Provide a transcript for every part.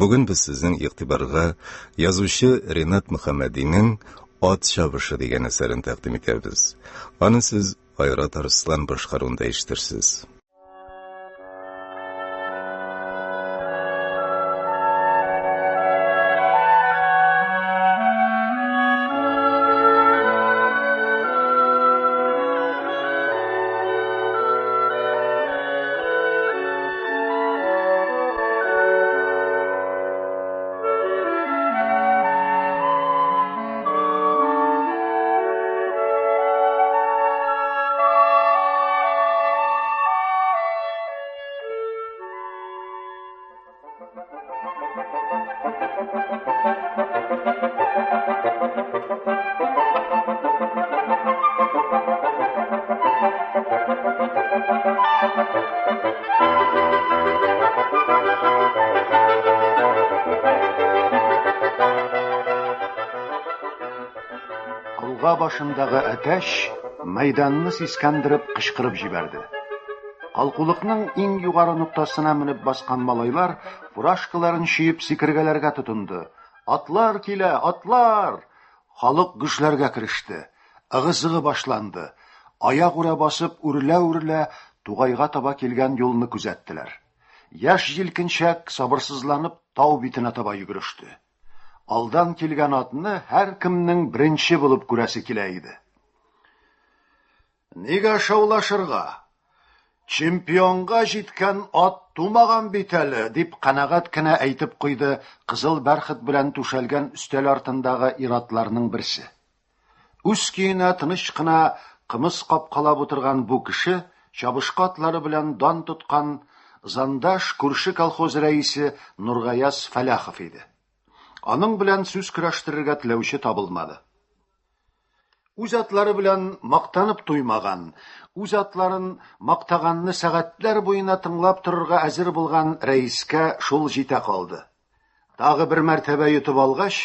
Бүген без сезнең игътибарга язучы Ренат Мөхәммәдинең Ат чабышы дигән әсәрен тәкъдим итәбез. Аны сез Айрат Арслан башкаруында ишетерсез. Колга башындагы әтәч мәйданны сискәндереп кычкырып җибәрде. Калкулыкның иң югары ноктасына менеп баскан малайлар фуражкаларын чөеп сикергәләргә тотынды. Атлар килә, атлар! Халык гөжләргә кереште. Ыгы-зыгы башланды. Аягүрә басып, үрелә-үрелә, тугайга таба килгән юлны күзәттеләр. Яшь җилкенчәк, сабырсызланып, тау битенә таба йөгереште. Алдан килгән атны һәркемнең беренче булып күрәсе килә иде. Нигә шаулашырга? Чемпионга җиткән ат тумаган бит әле, дип канәгать кенә әйтеп куйды кызыл бәрхет белән түшәлгән өстәл артындагы ир-атларның берсе. Үз көенә тыныч кына кымыз капкалап утырган бу кеше чабышкы атлары белән дан тоткан Зандаш күрше колхоз рәисе Нургаяз Фәләхов иде. Аның белән сүз көрәштерергә теләүче табылмады. Үз атлары белән мактанып туймаган, үз атларын мактаганны сәгатьләр буена тыңлап торырга әзер булган рәискә шул җитә калды. Тагы бер мәртәбә йотып алгач,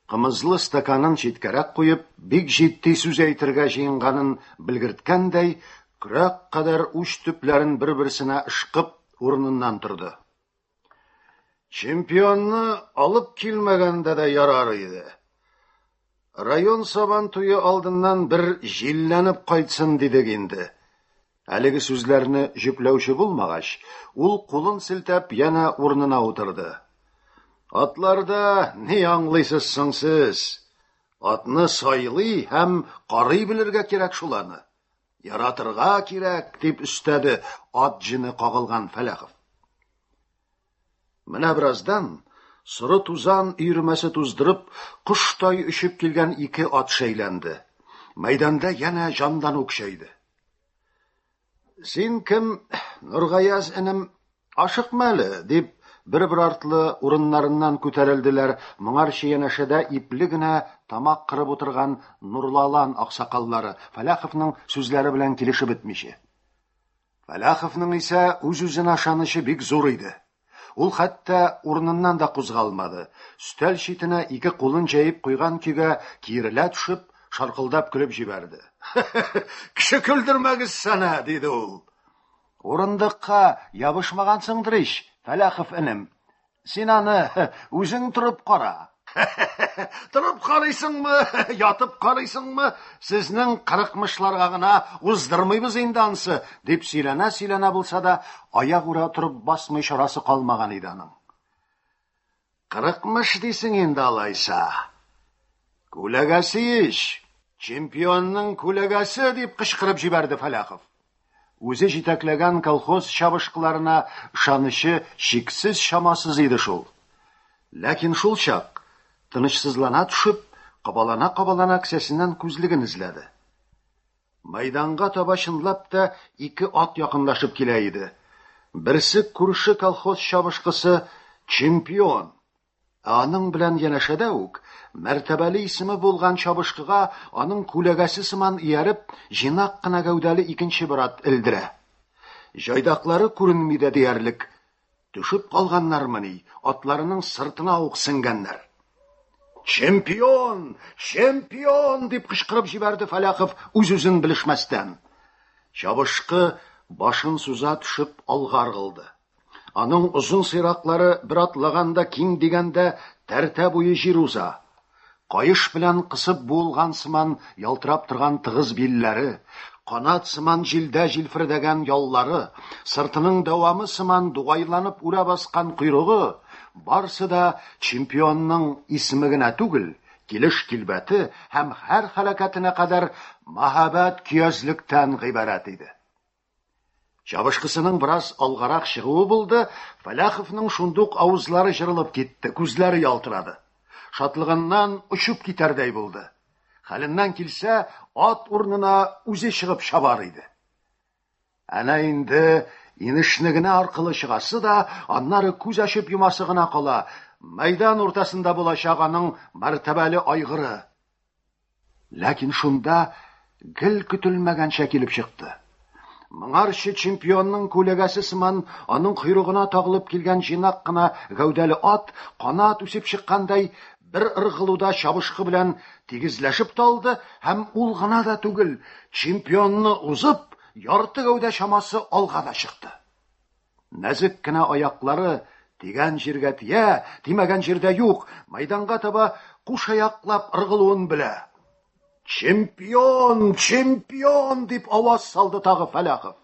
кымызлы стаканын читкәрәк куеп, бик җитди сүз әйтергә җыенганын белгерткәндәй, көрәк кадәр уч төпләрен бер-берсенә ышкып, урыныннан торды. Чемпионны алып килмәгәндә дә ярар иде. Район сабан туе алдыннан бер җилләнеп кайтсын дидек инде. Әлеге сүзләрне җөпләүче булмагач, ул кулын селтәп янә урынына утырды. Атларда ни аңлыйсыз соң сез? Атны сайлый һәм карый белергә кирәк шул аны. Яратырга кирәк, дип өстәде ат җене кагылган Фәләхов. Менә бераздан соры тузан өермәсе туздырып, коштай очып килгән ике ат шәйләнде. Мәйданда янә җанлану көчәйде. Син кем, Нургаяз энем, ашыкма әле, дип, бер-бер артлы урыннарыннан күтәрелделәр моңарчы янәшәдә ипле генә тамак кырып утырган Нурлалан аксакаллары, Фәләховның сүзләре белән килешеп бетмичә. Фәләховның исә үз-үзенә ышанычы бик зур иде. Ул хәтта урыныннан да кузгалмады, өстәл читенә ике кулын җәеп куйган көйгә киерелә төшеп, шаркылдап көлеп җибәрде. Кеше көлдермәгез сәнә, диде ул. Урындыкка ябышмагансыңдыр ич, Фәләхов энем. Син аны үзең торып кара. Торып карыйсыңмы, ятып карыйсыңмы, сезнең кырыкмышларга гына уздырмыйбыз инде ансы, дип сөйләнә-сөйләнә булса да, аягүрә торып басмый чарасы калмаган иде аның. Кырыкмыш дисең инде алайса. Күләгәсе ич, чемпионның күләгәсе, дип кычкырып җибәрде Фәләхов. Үзе җитәкләгән колхоз чабышкыларына ышанычы чиксез-чамасыз иде шул. Ләкин шул чак, тынычсызлана төшеп, кабалана-кабалана кесәсеннән күзлеген эзләде. Мәйданга таба чынлап та ике ат якынлашып килә иде. Берсе күрше колхоз чабышкысы Чемпион, Ә аның белән янәшәдә үк, мәртәбәле исеме булган чабышкыга аның күләгәсе сыман ияреп, җыйнак кына гәүдәле икенче бер ат элдерә. Җайдаклары күренми дә диярлек. Төшеп калганнармыни, атларының сыртына ук сеңгәннәр. Чемпион! Чемпион! дип кычкырып җибәрде Фәләхов үз-үзен белешмәстән. Чабышкы башын суза төшеп алга ыргылды. Аның озын сыйраклары бер атлаганда киң дигәндә тәртә буе җир уза. Каеш белән кысып буылган сыман ялтырап торган тыгыз билләре, канат сыман җилдә җилфердәгән яллары, сыртының дәвамы сыман дугайланып үрә баскан койрыгы, барсы да чемпионның исеме генә түгел, килеш-килбәте һәм һәр хәрәкәтенә кадәр мәһабәт көязлектән гыйбарәт иде. Чабышкысының бераз алгарак чыгуы булды, Фәләховның шундук авызлары җырылып китте, күзләре ялтырады. Шатлыгыннан очып китәрдәй булды. Хәленнән килсә, ат урынына үзе чыгып чабар иде. Әнә инде инешне генә аркылы чыгасы да, аннары күз ачып йомасы гына кала. Мәйдан уртасында булачак аның мәртәбәле айгыры. Ләкин шунда гел көтелмәгәнчә килеп чыкты. Моңарчы чемпионның күләгәсе сыман аның койрыгына тагылып килгән җыйнак кына гәүдәле ат, канат үсеп чыккандай, бер ыргылуда чабышкы белән тигезләшеп тә алды һәм ул гына да түгел, чемпионны узып, ярты гәүдә чамасы алга да чыкты. Нәзек кенә аяклары тигән җиргә тия, тимәгән җирдә юк, мәйданга таба кушаяклап ыргылуын белә. Чемпион, чемпион! дип аваз салды тагы Фәләхов.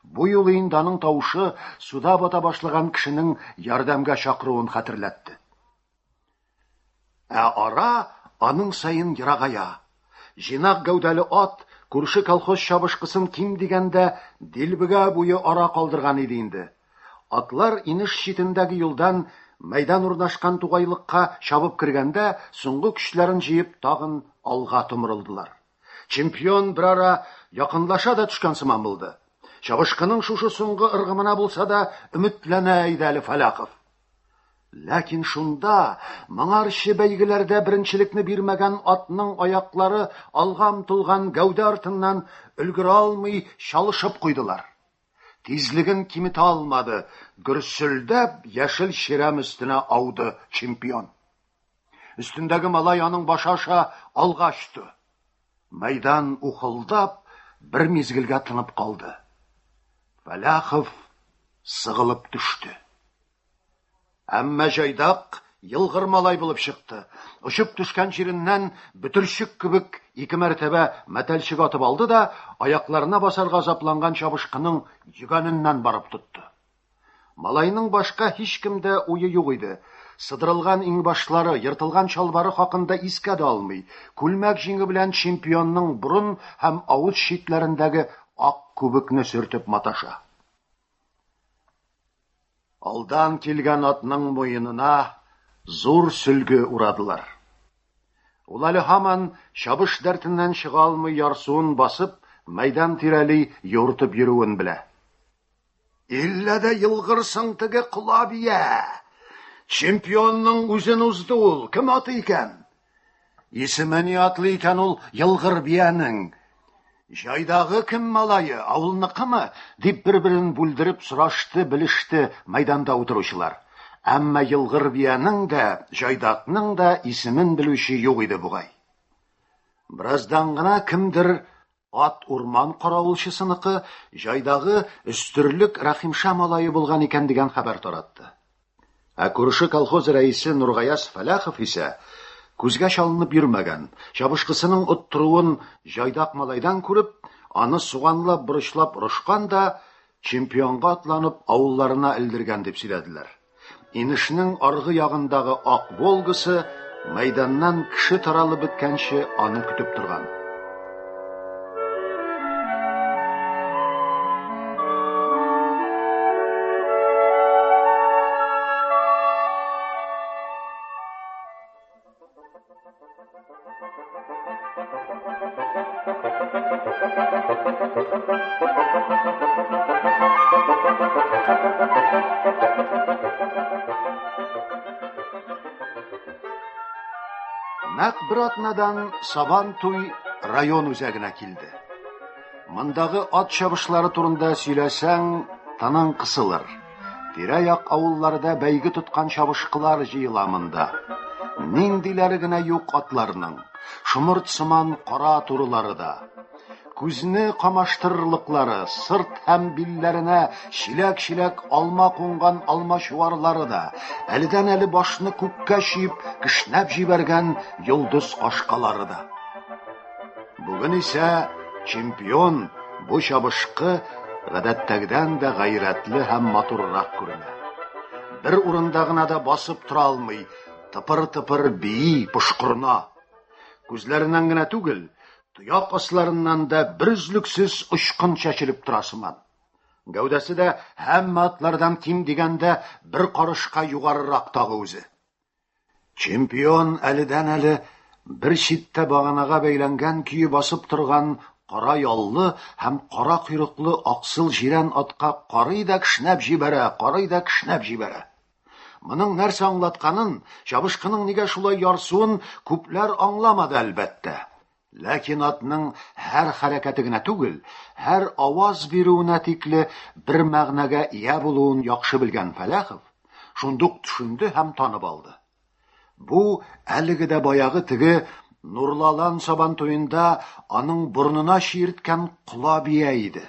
Бу юлы инде аның тавышы суда бата башлаган кешенең ярдәмгә чакыруын хәтерләтте. Ә ара аның саен ерагая. Җыйнак гәүдәле ат күрше колхоз чабышкысын ким дигәндә дилбегә буе ара калдырган иде инде. Атлар инеш читендәге юлдан мәйдан урнашкан тугайлыкка чабып кергәндә соңгы көчләрен җыеп тагын алга томырылдылар. Чемпион берара якынлаша да төшкән сыман булды. Чабышкының шушы соңгы ыргымына булса да өметләнә иде әле Фәләхов. Ләкин шунда моңарчы бәйгеләрдә беренчелекне бирмәгән атның аяклары алга омтылган гәүдә артыннан өлгерә алмый чалышып куйдылар. Тизлеген киметә алмады, гөрселдәп яшел чирәм өстенә ауды чемпион. Өстендәге малай аның башы аша алга очты. Мәйдан ухылдап, бер мизгелгә тынып калды. Фәләхов сыгылып төште. Әмма җайдак елгыр малай булып чыкты. Очып төшкән җиреннән бөтерчек кебек ике мәртәбә мәтәлчек атып алды да, аякларына басарга азапланган чабышкының йөгәненнән барып тотты. Малайның башка һичкемдә уе юк иде. Сыдырылган иңбашлары, ертылган чалбары хакында искә дә алмый. Күлмәк җиңе белән чемпионның борын һәм авыз читләрендәге ак күбекне сөртеп маташа. Алдан килгән атның муенына зур сөлге урадылар. Ул әле һаман чабыш дәртеннән чыга алмый ярсуын басып, мәйдан тирәли юыртып йөрүен белә. Иллә дә елгырсың теге кола бия! Чемпионның үзен узды ул, кем аты икән? Исеме ни атлы икән ул елгыр биянең? Җайдагы кем малае, авылныкымы? дип бер-берен бүлдереп сорашты, белеште мәйданда утыручылар. Әмма елгыр биянең дә, җайдакның да исемен белүче юк иде бугай. Бераздан гына кемдер ат урман каравылчысыныкы, җайдагы Өстерлек Рәхимша малае булган икән дигән хәбәр таратты. Ә күрше колхоз рәисе Нургаяз Фәләхов исә күзгә чалынып йөрмәгән, чабышкысының оттыруын җайдак малайдан күреп, аны суганлап-борычлап орышкан да, чемпионга атланып авылларына элдергән дип сөйләделәр. Инешнең аргы ягындагы ак Волгасы мәйданнан кеше таралып беткәнче аны көтеп торган. Нәкъ бер атнадан Сабан туй район үзәгенә килде. Мондагы ат чабышлары турында сөйләсәң, тының кысылыр. Тирә-як авылларда бәйге тоткан чабышкылар җыела монда. Ниндиләре генә юк атларның. Шомырт сыман кара турылары да. күзне камаштырырлыклары, сырт һәм билләренә чиләк-чиләк алма кунган алмачуарлары да, әледән-әле башны күккә чөеп кешнәп җибәргән йолдыз кашкалары да. Бүген исә чемпион бу чабышкы гадәттәгедән дә гайрәтле һәм матуррак күренә. Бер урында гына да басып тора алмый, тыпыр-тыпыр бии, пошкырына. Күзләреннән генә түгел, тояк асларыннан да берөзлексез очкын чәчелеп тора сыман. Гәүдәсе дә һәммә атлардан ким дигәндә бер карышка югарырак тагы үзе. Чемпион әледән-әле бер читтә баганага бәйләнгән көе басып торган кара яллы һәм кара койрыклы аксыл җирән атка карый да кешнәп җибәрә, карый да кешнәп җибәрә. Моның нәрсә аңлатканын, чабышкының нигә шулай ярсуын күпләр аңламады, әлбәттә. Ләкин атның һәр хәрәкәте генә түгел, һәр аваз бирүенә тикле бер мәгънәгә ия булуын яхшы белгән Фәләхов шундук төшенде һәм танып алды. Бу әлеге дә баягы теге Нурлалан сабан туенда аның борынына чиерткән кола бия иде.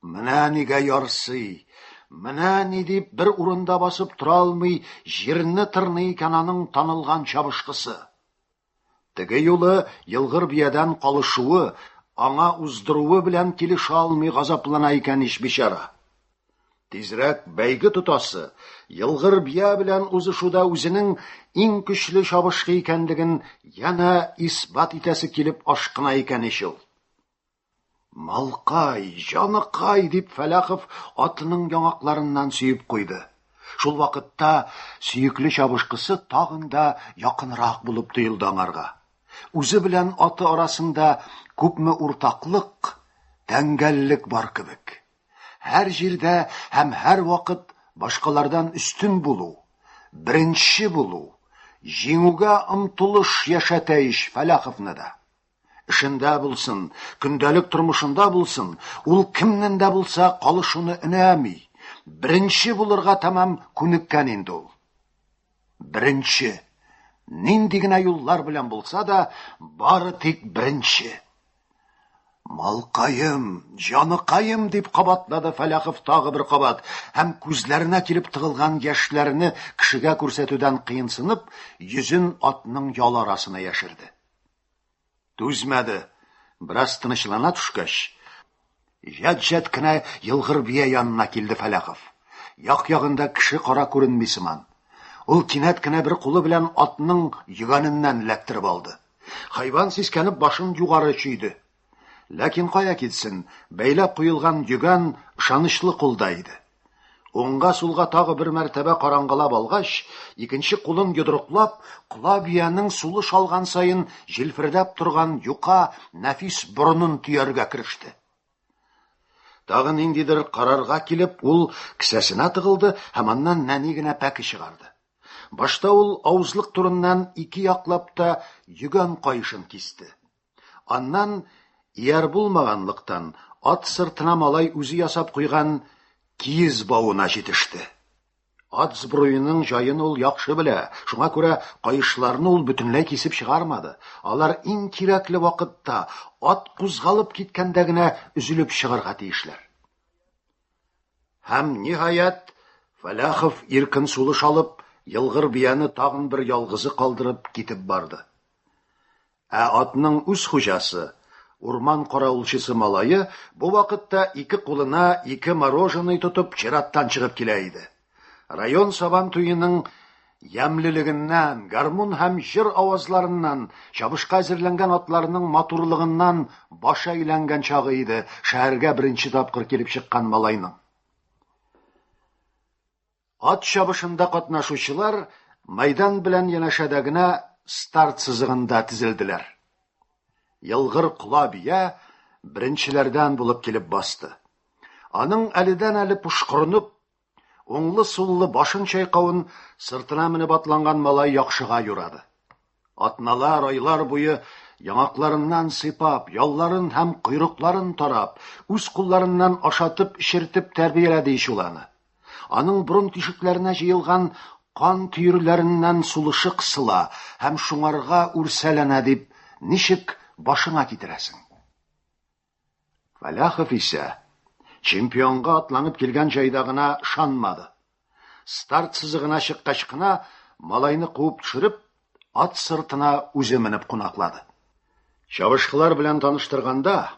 Менә нигә ярсый, менә ни дип бер урында басып тора алмый, җирне тырный икән аның танылган чабышкысы. Теге юлы елгыр биядән калышуы, аңа уздыруы белән килешә алмый газаплана икән ич бичара. Тизрәк бәйге тотасы, елгыр бия белән узышуда үзенең иң көчле чабышкы икәнлеген янә исбат итәсе килеп ашкына икән ич ул. Малкай, җаныкай, дип Фәләхов атының яңакларыннан сөеп куйды. Шул вакытта сөекле чабышкысы тагын да якынрак булып тоелды аңарга. Үзе белән аты арасында күпме уртаклык, тәңгәллек бар кебек. Һәр җирдә һәм һәр вакыт башкалардан өстен булу, беренче булу, җиңүгә омтылыш яшәтә ич Фәләховны да. Эшендә булсын, көндәлек тормышында булсын, ул кемнән дә булса калышуны өнәми. Беренче булырга тәмам күнеккән инде ул. Беренче. Нинди генә юллар белән булса да, бары тик беренче. Малкаем, җаныкаем, дип кабатлады Фәләхов тагы бер кабат һәм күзләренә килеп тыгылган яшьләрне кешегә күрсәтүдән кыенсынып, йөзен атның ял арасына яшерде. Түзмәде, бераз тынычлана төшкәч, җәт-җәт кенә елгыр бия янына килде Фәләхов. Як-ягында кеше-кара күренми сыман. Ул кинәт кенә бер кулы белән атның йөгәненнән эләктереп алды. Хайван сискәнеп башын югары чөйде. Ләкин кая китсен, бәйләп куелган йөгән ышанычлы кулда иде. Уңга-сулга тагы бер мәртәбә караңгылап алгач, икенче кулын йодрыклап, кола биянең сулыш алган саен җилфердәп торган юка, нәфис борынын төяргә кереште. Тагы ниндидер карарга килеп, ул кесәсенә тыгылды һәм аннан нәни генә пәке чыгарды. Башта ул авызлык турыннан ике яклап та йөгән каешын кисте. Аннан ияр булмаганлыктан, ат сыртына малай үзе ясап куйган киез бавына җитеште. Ат сбруеның җаен ул яхшы белә, шуңа күрә каешларны ул бөтенләй кисеп чыгармады. Алар иң кирәкле вакытта, ат кузгалып киткәндә генә өзелеп чыгарга тиешләр. Һәм, ниһаять, Фәләхов иркен сулыш алып, елгыр бияне тагын бер ялгызы калдырып китеп барды. Ә атның үз хуҗасы, урман каравылчысы малае, бу вакытта ике кулына ике мороженый тотып чираттан чыгып килә иде. Район Сабан туеның ямьлелегеннән, гармун һәм җыр авазларыннан, чабышка әзерләнгән атларның матурлыгыннан башы әйләнгән чагы иде шәһәргә беренче тапкыр килеп чыккан малайның. Ат чабышында катнашучылар мәйдан белән янәшәдә генә старт сызыгында тезелделәр. Елгыр кола бия беренчеләрдән булып килеп басты. Аның әледән-әле пошкырынып, уңлы-суллы башын чайкавын сыртына менеп атланган малай яхшыга юрады. Атналар, айлар буе яңакларыннан сыйпап, ялларын һәм койрыкларын тарап, үз кулларыннан ашатып-эчертеп тәрбияләде ич ул аны. Аның борын тишекләренә җыелган кан төерләреннән сулышы кысыла һәм шуңарга үрсәләнә дип ничек башыңа китерәсең? Фәләхов исә чемпионга атланып килгән җайдагына ышанмады. Старт сызыгына чыккач кына малайны куып төшереп, ат сыртына үзе менеп кунаклады. Чабышкылар белән таныштырганда,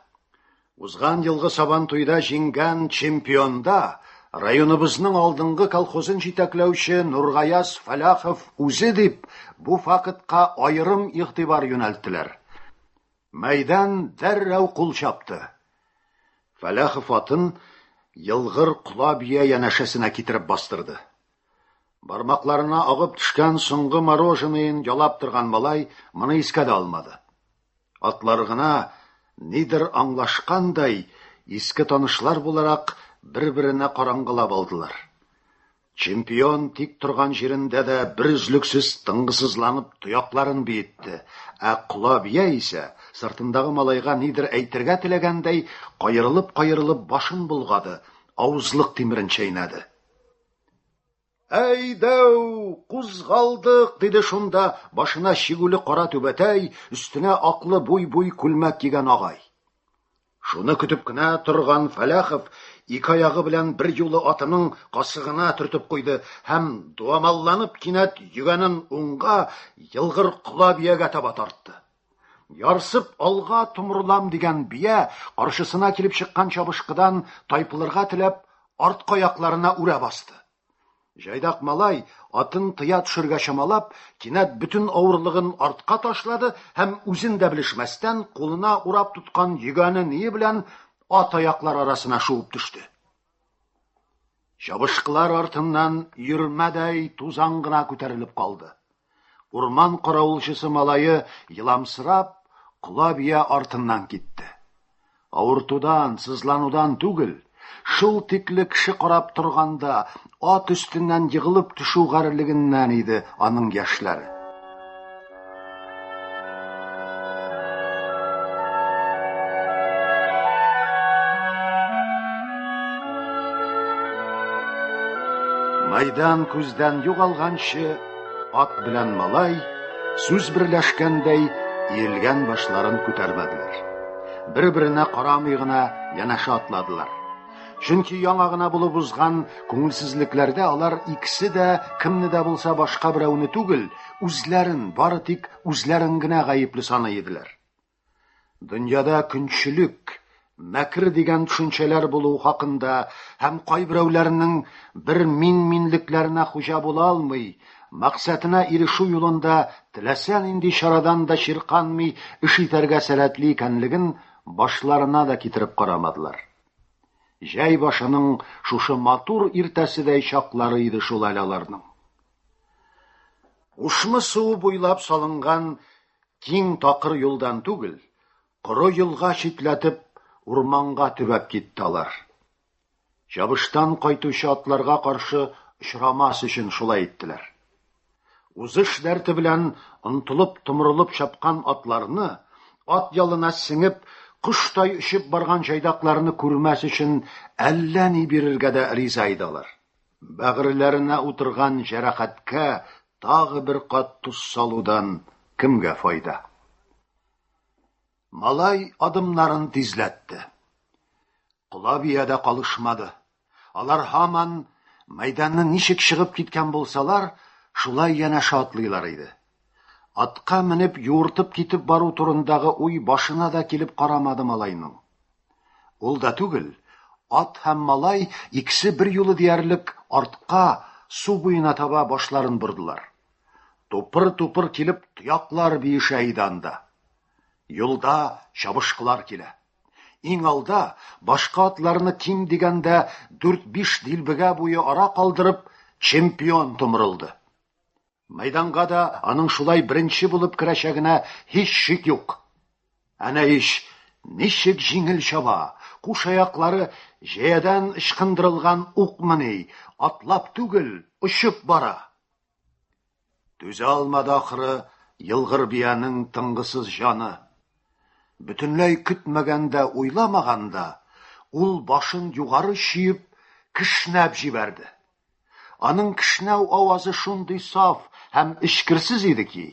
узган елгы Сабан туйда җиңгән чемпионда районыбызның алдынгы колхозын җитәкләүче Нургаяз Фәләхов үзе дип, бу фактка аерым игътибар юнәлттеләр. Мәйдан дәррәү кул чапты. Фәләхов атын елгыр кола бия янәшәсенә китереп бастырды. Бармакларына агып төшкән соңгы мороженыен ялап торган малай моны искә дә алмады. Атлар гына, нидер аңлашкандай, иске танышлар буларак, бер-беренә караңгылап алдылар. Чемпион тик торган җирендә дә берөзлексез тынгысызланып тоякларын биетте, ә кола бия исә, сыртындагы малайга нидер әйтергә теләгәндәй, каерылып-каерылып башын болгады, авызлык тимерен чәйнәде. Әйдәү, кузгалдык, диде шунда башына чигүле кара түбәтәй, өстенә аклы буй-буй күлмәк кигән агай. Шуны көтеп кенә торган Фәләхов ике аягы белән бер юлы атының касыгына төртеп куйды һәм дуамалланып кинәт йөгәнен уңга, елгыр кола биягә таба тартты. Ярсып алга томырылам дигән бия, каршысына килеп чыккан чабышкыдан тайпылырга теләп, арткы аякларына үрә басты. Җайдак малай, атын тыя төшергә чамалап, кинәт бөтен авырлыгын артка ташлады һәм үзен дә белешмәстән кулына урап тоткан йөгәне-ние белән ат аяклары арасына шуып төште. Чабышкылар артыннан йөрмәдәй тузан гына күтәрелеп калды. Урман каравылчысы малае еламсырап, кола бия артыннан китте. Авыртудан, сызланудан түгел, шул тикле кеше карап торганда, ат өстеннән егылып төшү гарьлегеннән иде аның яшьләре. Майдан күздән югалганчы, ат белән малай, сүз берләшкәндәй, иелгән башларын күтәрмәделәр. Бер-беренә карамый гына янәшә атладылар. Чөнки яңа гына булып узган күңелсезлекләрдә алар икесе дә кемне дә булса башка берәүне түгел, үзләрен, бары тик үзләрен генә гаепле саный иделәр. Дөньяда көнчелек, мәкер дигән төшенчәләр булу хакында һәм кайберәүләрнең бер мин-минлекләренә хуҗа була алмый, максатына ирешү юлында теләсә нинди чарадан да чирканмый эш итәргә сәләтле икәнлеген башларына да китереп карамадылар. Җәй башының шушы матур иртәседәй чаклары иде шул әле аларның. Ушмы суы буйлап салынган киң такыр юлдан түгел, коры елга читләтеп, урманга төбәп китте алар. Чабыштан кайтучы атларга каршы очрамас өчен шулай иттеләр. Узыш дәрте белән омтылып-томырылып чапкан атларны, ат ялына сеңеп, коштай очып барган җайдакларны күрмәс өчен әллә ни бирергә дә риза иде алар. Бәгырьләренә утырган җәрәхәткә тагы бер кат тоз салудан кемгә файда? Малай адымнарын тизләтте. Кола бия дә калышмады. Алар һаман мәйданны ничек чыгып киткән булсалар, шулай янәшә атлыйлар иде. Атка менеп юыртып китеп бару турындагы уй башына да килеп карамады малайның. Ул да түгел, ат һәм малай икесе бер юлы диярлек артка, су буена таба башларын бордылар. Тупыр-тупыр килеп тояклар биешә иде анда. Юлда чабышкылар килә. Иң алда, башка атларны ким дигәндә дүрт-биш дилбегә буе ара калдырып, чемпион томырылды. Мәйданга да аның шулай беренче булып керәчәгенә һич шик юк. Әнә ич, ничек җиңел чаба, куш аяклары җәядән ычкындырылган укмыни, атлап түгел, очып бара. Түзә алмады ахры елгыр биянең тынгысыз җаны. Бөтенләй көтмәгәндә, уйламаганда, ул башын югары чөеп, кешнәп җибәрде. Аның кешнәү авазы шундый саф һәм эчкерсез иде ки,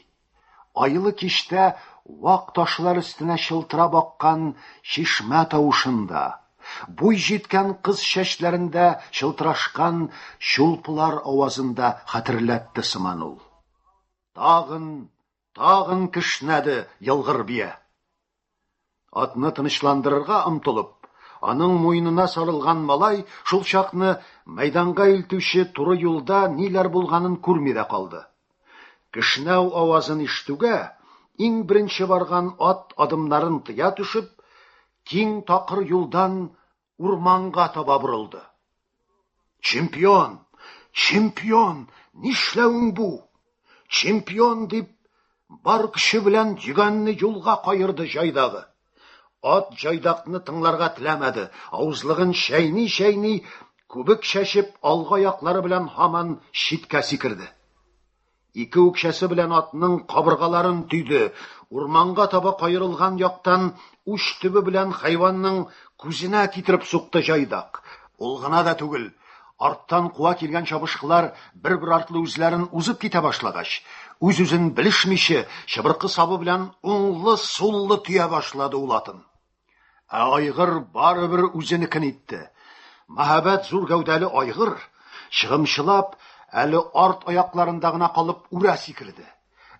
айлы кичтә вак ташлар өстенә чылтырап аккан чишмә тавышын да, буй җиткән кыз чәчләрендә чылтырашкан чулпылар авазын да хәтерләтте сыман ул. Тагын, тагын кешнәде елгыр бия. Атны тынычландырырга омтылып, аның муенына сарылган малай шул чакны мәйданга илтүче туры юлда ниләр булганын күрми дә калды. Кешнәү авазын ишетүгә, иң беренче барган ат адымнарын тыя төшеп, киң такыр юлдан урманга таба борылды. Чемпион! Чемпион! Нишләвең бу? Чемпион дип, бар көче белән йөгәнне юлга каерды җайдагы. Ат җайдакны тыңларга теләмәде, авызлыгын чәйни-чәйни, күбек чәчеп, алгы аяклары белән һаман читкә сикерде. Ике үкчәсе белән атның кабыргаларын төйде, урманга таба каерылган яктан уч төбе белән хайванның күзенә китереп сукты җайдак. Ул гына да түгел, арттан куа килгән чабышкылар бер-бер артлы үзләрен узып китә башлагач, үз-үзен белешмичә, чыбыркы сабы белән уңлы-суллы төя башлады ул атын. Ә айгыр барыбер үзенекен итте. Мәһабәт зур гәүдәле айгыр, чыгымчылап, әле арт аякларында гына калып үрә сикерде.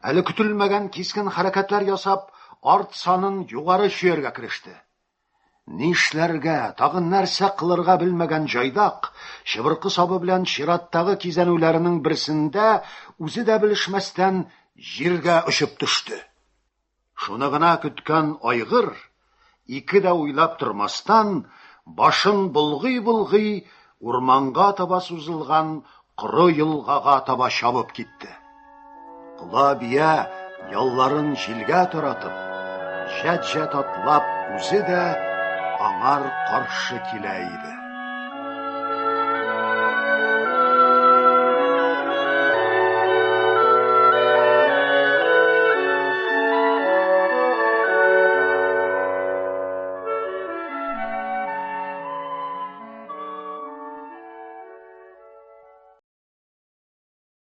Әле көтелмәгән кискен хәрәкәтләр ясап, арт санын югары чөяргә кереште. Нишләргә, тагын нәрсә кылырга белмәгән җайдак, чыбыркы сабы белән чираттагы кизәнүләренең берсендә үзе дә белешмәстән җиргә очып төште. Шуны гына көткән айгыр, ике дә уйлап тормастан, башын болгый-болгый, урманга таба сузылган коры елгага таба чабып китте. Кола бия ялларын җилгә таратып, җәт-җәт атлап, үзе дә аңар каршы килә иде.